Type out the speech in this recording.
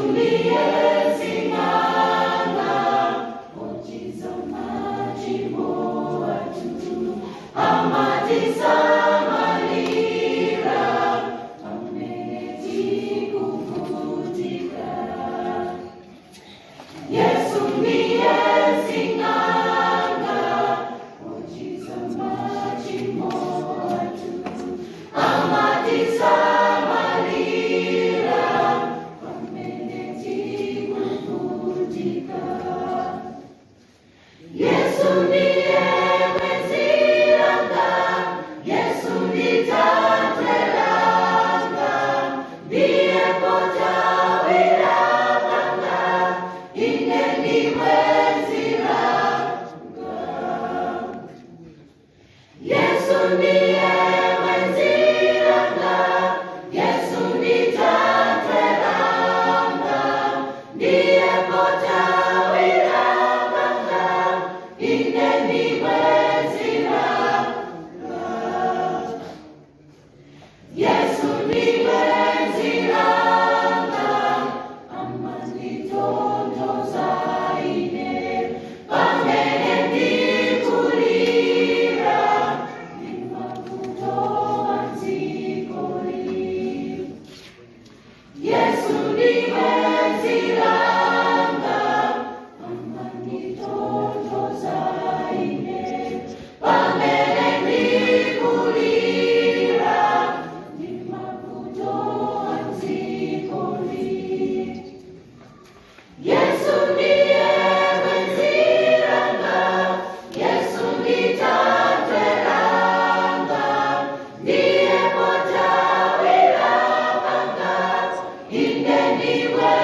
Yesu ndiye sing'anga, ochiza machimo athu, amatisamalira pamene tikuvutika. Yesu ndiye sing'anga, ochiza machimo athu, amatisamalira pamene tikuvutika. Yesu ndiye bwenzi langa, Yesu ndi thanthwe langa, ndiye pothawira panga, ine ndi bwenzi langa. Yesu ndiye bwenzi langa, Yesu ndi thanthwe langa, ndiye pothawira panga, ine ndi bwenzi langa. Yesu ndi bwenzi langa, amanditonthoza ine, pamene ndikulira, ndi mavuto a dzikoli. Yesu ndi bwenzi langa, amanditonthoza ine, pamene ndikulira, ndi mavuto a dzikoli. Yesu ndiye bwenzi langa, Yesu ndi thanthwe langa, ndiye pothawira panga, ine ndi bwenzi.